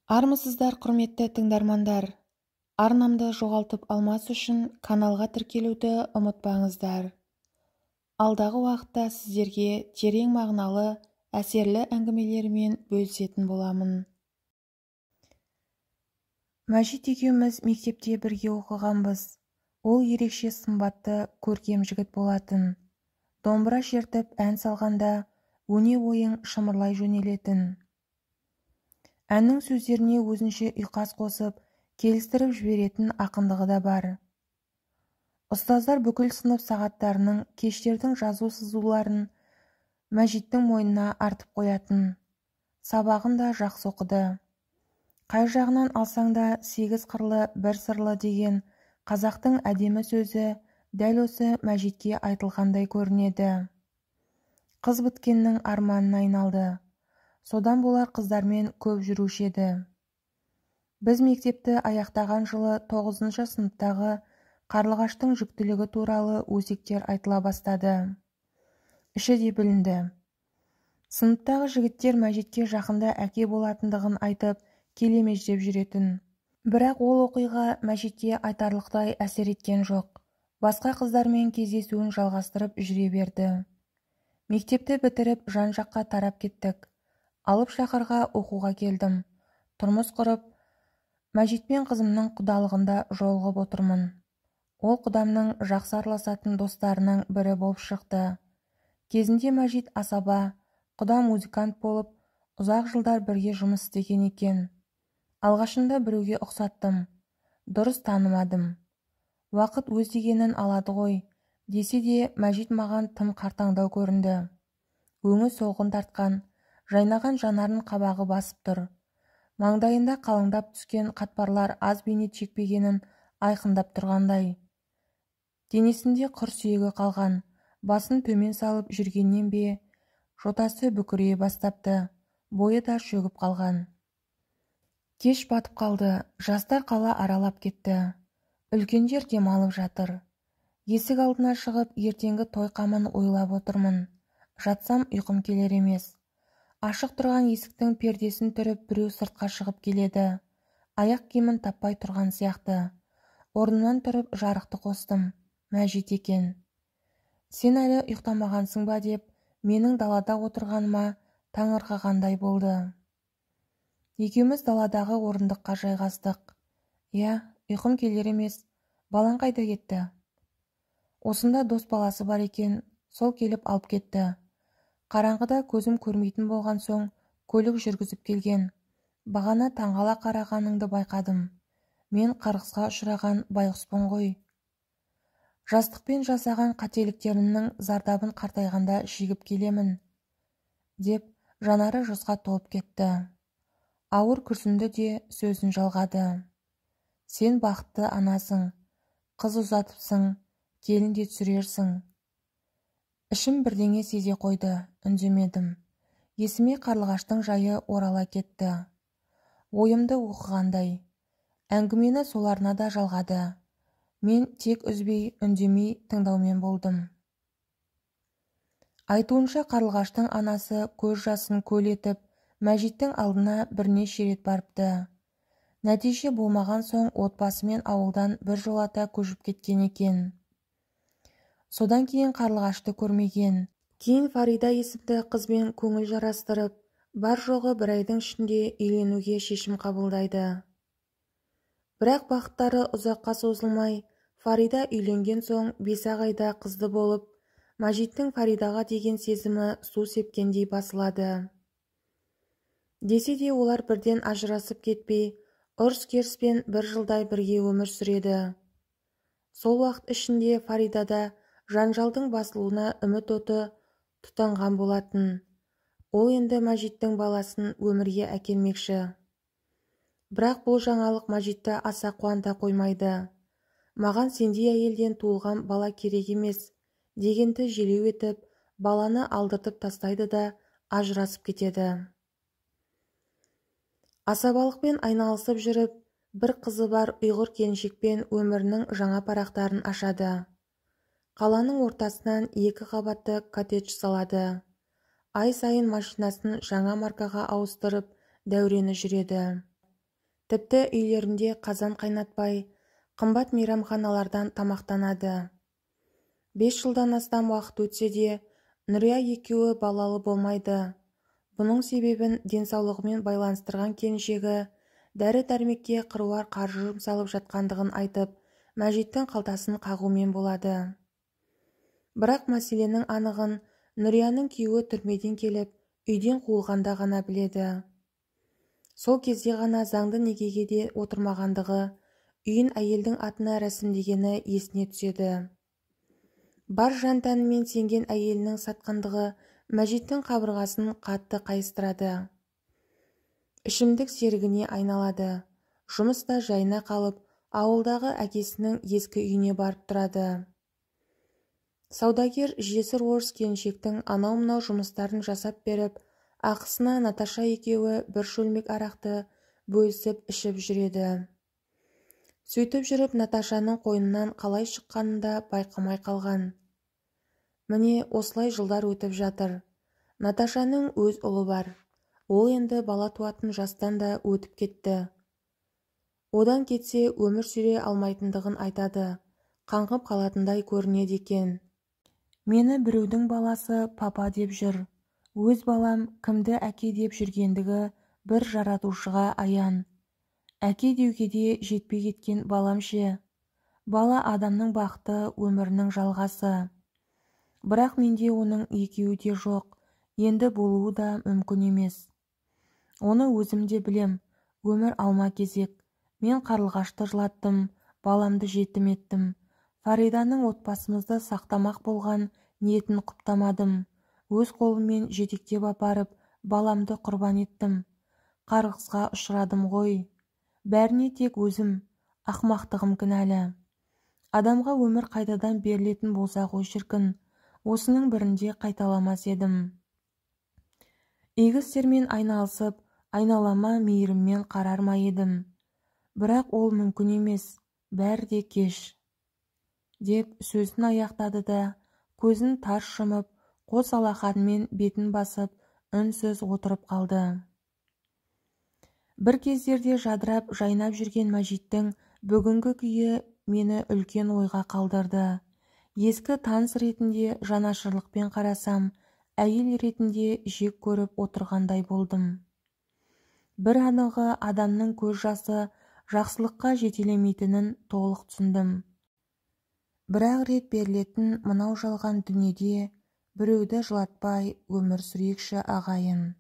Армысыздар, құрметті тыңдармандар! Арнамды жоғалтып алмас үшін каналға тіркелуді ұмытпаңыздар. Алдағы уақытта сіздерге терең мағыналы, әсерлі әңгімелермен бөлісетін боламын. Мәжит екеуміз мектепте бірге оқығанбыз. Ол ерекше сымбатты, көркем жігіт болатын. Домбыра шертіп ән салғанда өне бойың шымырлай жөнелетін. Әннің сөздеріне өзінше ұйқас қосып, келістіріп жіберетін ақындығы да бар. Ұстаздар бүкіл сынып сағаттарының, кештердің жазу-сызуларын Мәжиттің мойнына артып қоятын. Сабағын да жақсы оқыды. Қай жағынан алсаң да сегіз қырлы бір сырлы деген қазақтың әдемі сөзі дәл осы Мәжитке айтылғандай көрінеді. Қыз біткеннің арманына айналды. Содан болар қыздармен көп жүруші еді. Біз мектепті аяқтаған жылы 9-шы сыныптағы Қарлығаштың жүктілігі туралы өсектер айтыла бастады. Іші де білінді. Сыныптағы жігіттер Мәжитке жақында әке болатындығын айтып, келемеждеп жүретін. Бірақ ол оқиға Мәжитке айтарлықтай әсер еткен жоқ. Басқа қыздармен кездесуін жалғастырып жүре берді. Мектепті бітіріп, жан-жаққа тарап кеттік. Алып шаһарға оқуға келдім. Тұрмыс құрып, Мәжитпен қызымның құдалығында жолығып отырмын. Ол құдамның жақсы араласатын достарының бірі болып шықты. Кезінде Мәжит асаба, құда музыкант болып, ұзақ жылдар бірге жұмыс істеген екен. Алғашында біреуге ұқсаттым. Дұрыс танымадым. Уақыт өз дегенін алады ғой, десе де Мәжит маған тым қартаңдау көрінді. Өңі солғын тартқан, жайнаған жанарын қабағы басып тұр. Маңдайында қалыңдап түскен қатпарлар аз бейнет шекпегенін айқындап тұрғандай. Денесінде құр сүйегі қалған, басын төмен салып жүргеннен бе, жотасы бүкірейе бастапты, бойы да шөгіп қалған. Кеш батып қалды, жастар қала аралап кетті. Үлкендер демалып жатыр. Есік алдына шығып, ертеңгі той қамын ойлап отырмын. Жатсам ұйқым келер емес. Ашық тұрған есіктің пердесін түріп, біреу сыртқа шығып келеді. Аяқ киімін таппай тұрған сияқты. Орнымнан тұрып жарықты қостым. Мәжит екен. Сен әлі ұйықтамағансың ба деп, менің далада отырғаныма таңырқағандай болды. Екеуміз даладағы орындыққа жайғастық. Иә, ұйқым келер емес. Балаң қайда кетті? Осында дос баласы бар екен, сол келіп алып кетті. Қараңғыда көзім көрмейтін болған соң көлік жүргізіп келген. Бағана таңғала қарағаныңды байқадым. Мен қарғысқа ұшыраған байғұспын ғой. Жастықпен жасаған қателіктерімнің зардабын қартайғанда шегіп келемін, деп жанары жасқа толып кетті. Ауыр күрсінді де сөзін жалғады. Сен бақытты анасың, қыз ұзатыпсың, келін де түсірерсің. Ішім бірдеңе сезе қойды, үндемедім. Есіме Қарлығаштың жайы орала кетті. Ойымды оқығандай. Әңгімені соларына да жалғады. Мен тек үзбей, үндемей тыңдаумен болдым. Айтуынша Қарлығаштың анасы көз жасын көл етіп, Мәжиттің алдына бірнеше рет барыпты. Нәтиже болмаған соң отбасымен ауылдан бір жолата көшіп кеткен екен. Содан кейін Қарлығашты көрмеген. Кейін Фарида есімді қызбен көңіл жарастырып, бар жоғы бір айдың ішінде үйленуге шешім қабылдайды. Бірақ бақыттары ұзаққа созылмай, Фарида үйленген соң 5 айда қызды болып, Мәжиттің Фаридаға деген сезімі су сепкендей басылады. Десе де олар бірден ажырасып кетпей, ұрыс-керіспен бір жылдай бірге өмір сүреді. Сол уақыт ішінде Фаридада жанжалдың басылуына үміт оты тұтанған болатын. Ол енді Мәжиттің баласын өмірге әкелмекші. Бірақ бұл жаңалық Мәжитті аса қуанта қоймайды. Маған сендей әйелден туылған бала керек емес, дегенді желеу етіп, баланы алдыртып тастайды да ажырасып кетеді. Асабалықпен айналысып жүріп, бір қызы бар ұйғыр келіншекпен өмірінің жаңа парақтарын ашады. Қаланың ортасынан 2 қабатты коттедж салады. Ай сайын машинасын жаңа маркаға ауыстырып, дәурені жүреді. Тіпті үйлерінде қазан қайнатпай, қымбат мейрамханалардан тамақтанады. 5 жылдан астам уақыт өтсе де, Нүрия екеуі балалы болмайды. Бұның себебін денсаулығымен байланыстырған келіншегі дәрі-дәрмекке қыруар қаржы жұмсалып жатқандығын айтып, Мәжиттің қалтасын қағумен болады. Бірақ мәселенің анығын Нүрияның күйеуі түрмеден келіп, үйден қуылғанда ғана біледі. Сол кезде ғана заңды некеге де отырмағандығы, үйін әйелдің атына рәсімдегені есіне түседі. Бар жан-тәнімен сенген әйелінің сатқандығы Мәжиттің қабырғасын қатты қайыстырады. Ішімдік серігіне айналады. Жұмыс та жайына қалып, ауылдағы әкесінің ескі үйіне барып тұрады. Саудагер жесір орыс келіншектің анау-мынау жұмыстарын жасап беріп, ақысына Наташа екеуі бір шөлмек арақты бөлісіп ішіп жүреді. Сөйтіп жүріп Наташаның қойнынан қалай шыққанын да байқамай қалған. Міне осылай жылдар өтіп жатыр. Наташаның өз ұлы бар. Ол енді бала туатын жастан да өтіп кетті. Одан кетсе өмір сүре алмайтындығын айтады. Қаңғып қалатындай көрінеді екен. Мені біреудің баласы папа деп жүр. Өз балам кімді әке деп жүргендігі бір жаратушыға аян. Әке деуге де жетпей кеткен балам ше. Бала адамның бақыты, өмірінің жалғасы. Бірақ менде оның екеуі де жоқ, енді болуы да мүмкін емес. Оны өзім де білем, өмір алма кезек. Мен қарлығашты жылаттым, баламды жетім еттім. Фариданың отбасымызды сақтамақ болған ниетін құптамадым. Өз қолыммен жетектеп апарып, баламды құрбан еттім. Қарғысқа ұшырадым ғой. Бәріне тек өзім, ақмақтығым кінәлі. Адамға өмір қайтадан берілетін болса ғой шіркін, осының бірінде қайталамас едім. Игі істермен айналысып, айналама мейіріммен қарар ма едім. Бірақ ол мүмкін емес, бәрі де кеш. Деп сөзін аяқтады да, көзін тарс жұмып, қос алақанымен бетін басып, үнсіз отырып қалды. Бір кездерде жадырап жайнап жүрген Мәжиттің бүгінгі күйі мені үлкен ойға қалдырды. Ескі таныс ретінде жанашырлықпен қарасам, әйел ретінде жек көріп отырғандай болдым. Бір анығы адамның көз жасы жақсылыққа жетелемейтінін толық түсіндім. Бір-ақ рет берілетін мынау жалған дүниеде біреуді жылатпай өмір сүрейікші ағайын.